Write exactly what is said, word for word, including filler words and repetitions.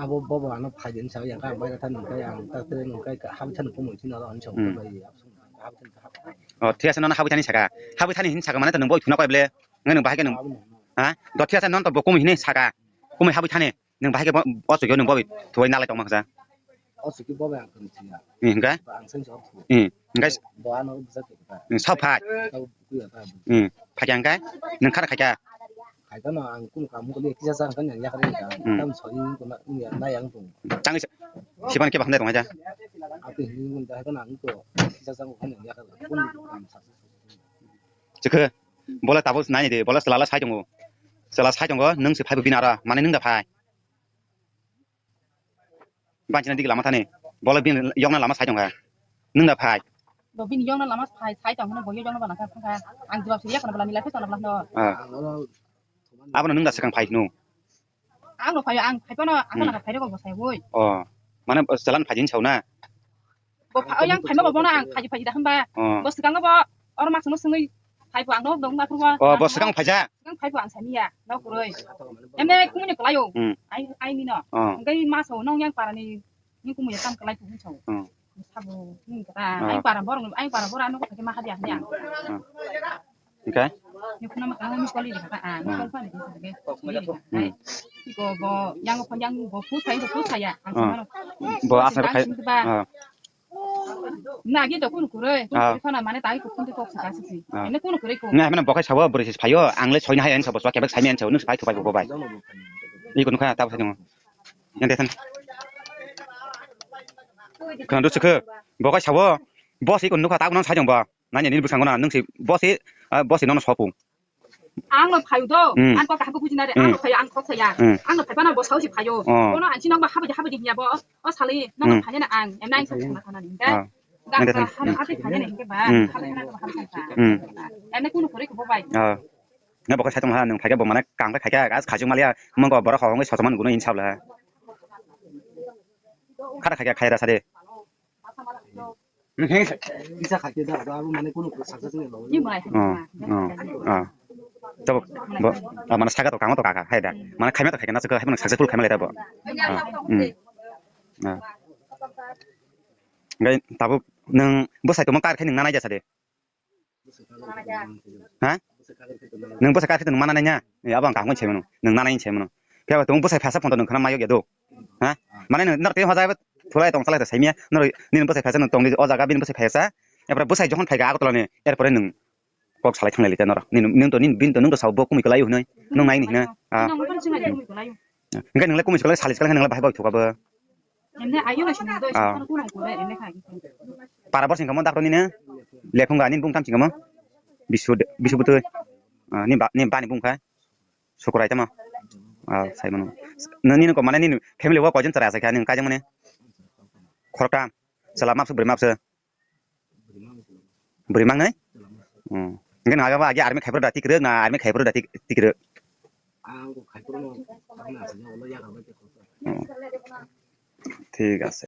Abo bobo ano phaidi hinwi sa yang kha, ang baira thani hwnkhe ang ta tere hwnkhe habwi thani kumui chini oro hinwi sa Hmm. Bai habwi thani habwi thani. Oh, thik ase, nono habwi thani saka. Habwi thani hinwi saka mane to nwng bo thuna koi ble. Ngai nwng bahai khe nwng. Abo no. Ha? Do thik ase, nono to bo kumui hinwi saka. Kumui habwi thani. Nwng bahai khe bo, o chukyo nwng bo thubai nalai tongma kha. O chukyo bo bai ang khe thia. Hmm, hwnkhe? Ba ang seng sa thua. Hmm, hwnkhe? Bo ano bwsa khe ta. Hmm, sa phai. Tao kuya ta. Hmm, phai khe hwnkhe? Nwng khara khai kha? Khai kha no, ang kunu kaam kuli kisa sa kha yang yakar ni ka. Hmm. Tam soi ko na, ya na yang tung. Tang si-, siban khe ba hamdai tong aja. Ati ni mun da ka na ang ko kisa sa ko kha yang yakar. Kunu kaam sa. Chikhe, bola tabuk nai de, bola selala sai tongo. Selala sai tongo, nwng se phai bo bini ara, mane nwng da phai. Banchina dik lama thani. Bola bini yokna lama sai tongkha. Nwng da phai. Bo bini yokna lama phai, sai tongkha, bo yokna bana kha thangkha. Ang jawab siriya kana bala milai phai tongna bala no. Ah. Abono nwng da swkang phai hino. Ang no phai, ang phai phano, ang Hmm. Kana phai rok bo sai woi. Oh. Mane, oh, jalan phai jin sao na. Bo pha-, yang phai ma bo bono ang phai phai da hamba. Oh. Bo swkang bo, or ma sungno sungwi phai bo ang no dong na purwa. Oh, bo swkang phai ja. Swkang phai bo ang sani ya, no kuroi. Ene kumuni kalayo. Hmm. Ai, ai ni no. Oh. Ngai ma so nong yang parani. Ni kumu ya tam kalai pung chau. Hmm. Sabo ni kata. Ah. Ai para bor, ai para bor ano kata ma hadi ahli ang. Ah. Oke. Ni kuna ma kala ni kali kata. Ah, ni kali ni kata. Hmm. Ni ko bo yang ko yang bo pu thai bo pu thai ya. Ang Ah. Bo asar khai. Ah. Na gi to kun kure. Ah. Kun kure fana mane tai ko kun to kok sa kasi. Ah. Ene kun kure ko. Na hemna bokai sabo bori sis phayo. Ang le soina hai ang sabo swa kebek sai men sabo nuk phai thubai bo bai. Iko nukha tabo sai. Yang desen. Khana do chikhe. Bokai sabo. Boss iko nukha tabo nang sajong ba. Nanya nini bwskango na nung si boss i, ah, boss i nono sopung. Ang no phayu do. Hmm. Ang ko kaham ko bujina de. Hmm. Ang no phayu ang khok saya. Hmm. Ang no phaipa na bo sao si phayo. Oh. Kono ang si nang ba habaji habaji hiya bo. O sali nang Hmm. Phanya na ang. Em nang sa thana thana ni. Ah. Ga Nang desen. Ka ham Hmm. Ati phanya na hingke ba. Hmm. Ham thana ko ham sa. Hmm. Em ne kunu kore ko bo bai. Ah. Na bo khe saitung ha, nwng phaikhe bo mane kang khe khaikhe, as khajung maliya, mwngo borok hongwi sochomani guno insabla. Khara khaikhe khaira sade. Isa khaikhe da, da, abo mane kunu success ni lo. Oh, oh, oh. Tabuk, bo, ah, mane saga to kang to kaka, hai da. Mane khaima to khaikhe na, haibano successful khaima lai da bo. Ah, hmm. Ah. Ngai tabuk nwng bwsai tongma kar khe nwng nanai ja sade. Ha? Nwng bwsai kar khe nwng mana nai nya? Abo ang kaham khe sai mano. Nwng nanai sai mano. Phiya ba tong bwsai phasa phone to nwng khana mayok ya do. Ha? Mane nwng nor te hoja ba thulai tong salai sai miya. Nor nini bwsai phasa nwng tong di o jaga bini bwsai phasa. Epore bwsai jokhon phai ga Agartala ni, erpore nwng kok salai thanglai lita nor. Nini nwng to nini bin to nwng to sao bo kumui kwlai hwnwi. Nwng nai ni hwnwi. Ah. Hwnkhe nwng le kumui kwlai salai kwlai nwng le bahai bai thuka bo. Emne ayo na sini do, ah. Sini kono kono kore, emne kha. Para bor singkamo dakto nini. Lekhung ga nini bung tam singkamo. Bisu de, bisu butui. Ah, ni ba, ni bani bung kha. Sukurai tamo. Ah, sai mano. Nini ko mane nini family wa koijon chara sai kha nini kaijang mane. Khoroktam. Sala mapsu bwrwi mapsu. Bwrwi mangnai? Hmm. Hingke nang aga ba agi army khaiphuru da tikrwk na army khaiphuru da tik-, tikrwk? Ang bo khaiphuru no, ang na sini ulo yaga bai te khaiphuru. Hmm. Thik ase.